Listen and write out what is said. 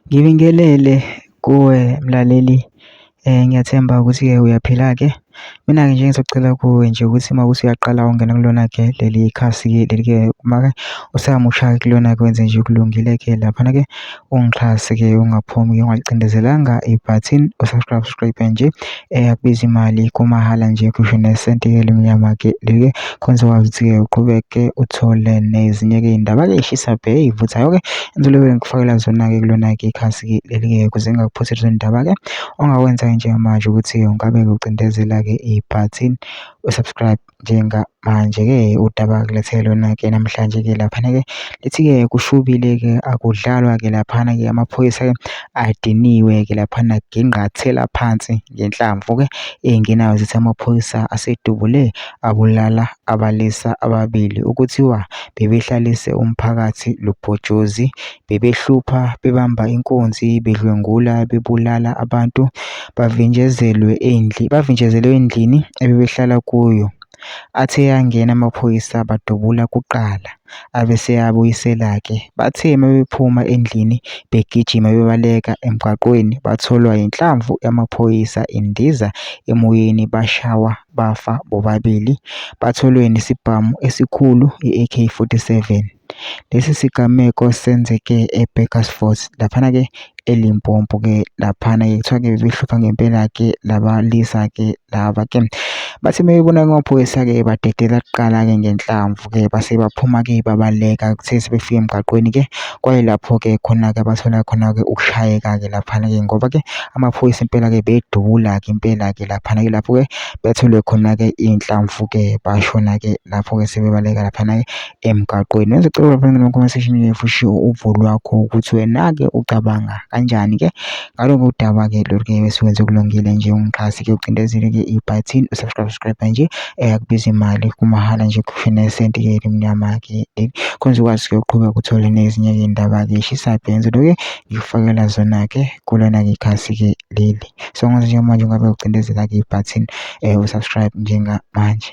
Ngibingelele kuwe mlaleli, ngiyathemba ukuthi-ke uyaphila-ke. Mina-ke nje engizocela kuwe nje ukuthi uma usuyaqala ungena kulona-ke leli khasi-ke leli-ke uma-ke usamusha-ke kulona-ke wenze nje kulungile-ke laphana-ke ungixhase-ke ungaphumi-ke ungalicindezelanga ibhathini usubscribe nje, akubizi imali kumahhala nje kusho nesenti-ke elimnyama-ke leli-ke khona uzokwazi ukuthi-ke uqhubeke uthole nezinye-ke iy'ndaba-ke ey'shisa bhe ey'vuthayo-ke engizobe ngikufakela zona-ke kulona-ke ikhasi-ke leli-ke ukuze ngingakuphotheli zona iy'ndaba-ke ongakwenza-ke njengamanje ukuthi-ke ungabe-ke ucindezela-ke ibhathini usubscribe njengamanje-ke udaba kulethele lona-ke namhlanje-ke laphana-ke lithi-ke kushubile-ke akudlalwa-ke laphana-ke amaphoyisa-ke adiniwe-ke laphana ginqathela phansi ngenhlamvu-ke ey'ngenayo zithi amaphoyisa asedubule abulala abalisa ababili ukuthiwa bebehlalise umphakathi lubhojozi, bebehlupha, bebamba inkunzi, bedlwengula, bebulala abantu, bavinjezelwe endlini ebebehlala kuyo. Athe yangena amaphoyisa badubula kuqala, abeseyabuyisela-ke. Bathe mabephuma endlini begijima bebaleka emgwaqweni batholwa yinhlamvu yamaphoyisa indiza emoyeni bashawa bafa bobabili. Batholwe nesibhamu esikhulu i-AK-47. Lesi sigameko senzeke eBurgersfort laphana-ke eLimpopo-ke laphana-ke kuthiwa-ke bebehlupha ngempela-ke labalisa-ke laba-ke. Bathi mebebona amaphoyisa-ke badedela kuqala-ke ngenhlamvu-ke base baphuma-ke babaleka kuthe sebefika emgaqweni-ke kwayilapho-ke khona-ke abathola khona-ke ukushayeka-ke laphana-ke ngoba-ke amaphoyisa impela-ke bedubula-ke impela-ke laphana-ke lapho-ke betholwe khona-ke iy'nhlamvu-ke bashona-ke lapho-ke sebebaleka laphana-ke emgaqweni. Ngicela lapha kuma section futhi uvo lwakho ukuthi wena-ke ucabanga kanjani-ke ngalolu daba-ke lolu-ke esuwenze kulungile nje ungixhase-ke ucindezele-ke ibhathini usubscribe nje, akubizi imali kumahhala nje kusho nesenti-ke elimnyama-ke khona uzokwazi-ke uqhubeka uthole nezinye-ke iy'ndaba-ke ey'shisa bhe engizobe-ke ngikufakela zona-ke kulona-ke ikhasi-ke leli. So njengamanje ungabe ucindezela-ke ibhathini usubscribe njengamanje.